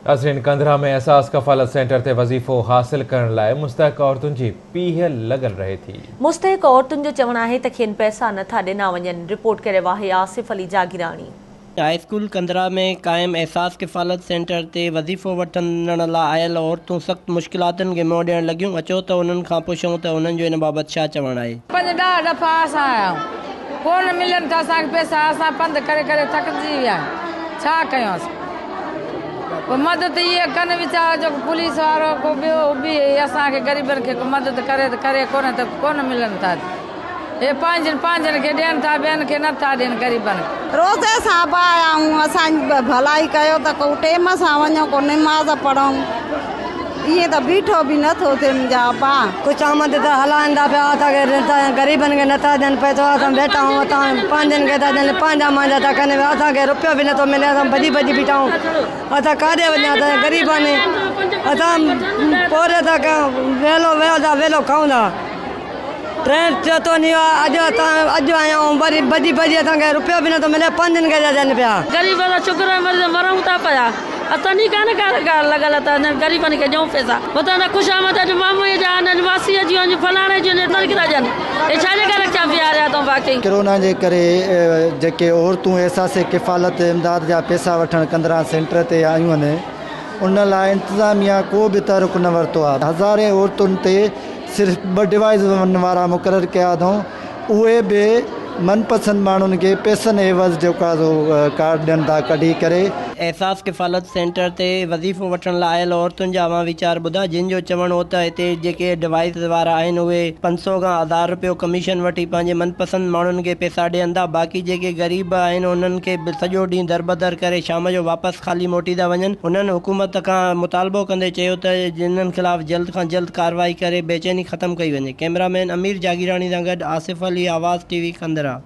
ناظرين ڪنڌرا ۾ احساس ڪفالت سينٽر تي وظيفو حاصل ڪرڻ لاء مستحق عورتن جي پيهه لڳل رهي ٿي. مستحق عورتن جو چوڻ آهي ته کين پئسا نه ٿا ڏنا وڃن، رپورٽ ڪري واهي آصف علي جاگيراڻي. هاء اسڪول ڪنڌرا ۾ قائم احساس ڪفالت سينٽر تي وظيفو وٺڻ لاء آيل عورتون سخت مشڪلاتن کي منهن ڏيڻ لڳيون، اچو ته انهن کان پڇون ته انهن جو ان بابت ڇا چوڻ آهي. پنج ڏهه دفعا اسان آيا آهيون ڪونه ملن ٿا اسان کي پئسا اسان پنڌ ڪري ڪري ٿڪجي ويا آهيون ڇا ڪيون اسان ڪو مدد اهي ڪن ويچارا جو پوليس وارو ڪو ٻيو به اسان کي غريبن کي ڪو مدد ڪري ته ڪري ڪونه ته ڪونه ملن ٿا اهي پنهنجن پنهنجن کي ڏين ٿا ٻين کي نه ٿا ڏين غريبن کي. روزي سان ابا آيا آهيون اسان جي ڀلائي ڪيو ته ڪو ٽيم سان وڃون ڪو نماز پڙهون ائين ته بيٺو به نه ٿو ٿئي منهنجا ابا. خوش آمد ته هلائن ٿا پيا اسان کي غريبن کي نٿا ڏين پئسو اسان ويٺا آهيون اسان پنهنجن کي ٿا ڏين پنهنجا مانجا ٿا ڪن اسان کي روپيو به نٿو ملي اسان ڀڄي ڀڄي بيٺا آهيون اسان ڪاڏي وڃون اسان غريب آهيون اسان پورهيو ٿا ڪيون ويلو ويهون ٿا ويلو کائون ٿا. ٽرين چوٿون ڏينهن آ اڄ اسان اڄ آيا آهيون وري ڀڄي ڀڄي اسان کي روپيو به نٿو ملي پنجن کي ٿا ڏين پيا. غريب ته شڪر ۽ مرضي مرون ٿا پيا اسان جي ڪانه ڪا ڳالهه لڳل ته هنن غريبن کي ڏيون پئسا هتان ته خوش آمد اڄ ماموء جا آهن اڄ ماسيء جون اڄ فلاڻي جون انهن کي ٿا ڏين هي ڇا جي ڪري رکيا بيهاريا اٿئون باقي. ڪرونا جي ڪري جيڪي عورتون احساس ڪفالت امداد جا پئسا وٺڻ ڪندران سينٽر تي آيون آهن ان لاء انتظاميا ڪو به تحرڪ نه ورتو آهي هزارين عورتن تي صرف ٻه ڊوائيزن وارا مقرر ڪيا اٿئون اهي به من پسند ماڻهن کي پئسن عيوض جيڪو آهي سو ڪارڊ ڏين ٿا ڪڍي ڪري. احساس ڪفالت سينٽر تي وظيفو وٺڻ لاء آيل عورتن جا اوهان ويچار ٻڌا جن جو چوڻ هو ته هتي جيڪي ڊوائيز وارا آهن اهي 500 کان هزار رپيو ڪميشن وٺي پنهنجي من پسند ماڻهن کي پئسا ڏين ٿا باقي جيڪي غريب آهن انهن کي به سڄو ڏينهن دربدر ڪري شام جو واپس خالي موٽي ٿا وڃن. هنن حڪومت کان مطالبو ڪندي چيو ته انهن خلاف جلد کان جلد ڪارروائي ڪري بيچيني ختم ڪئي وڃي. ڪئميرا مين امير جاگيراڻي سان گڏ آصف علي، آواز ٽي وي، ڪنڌرا.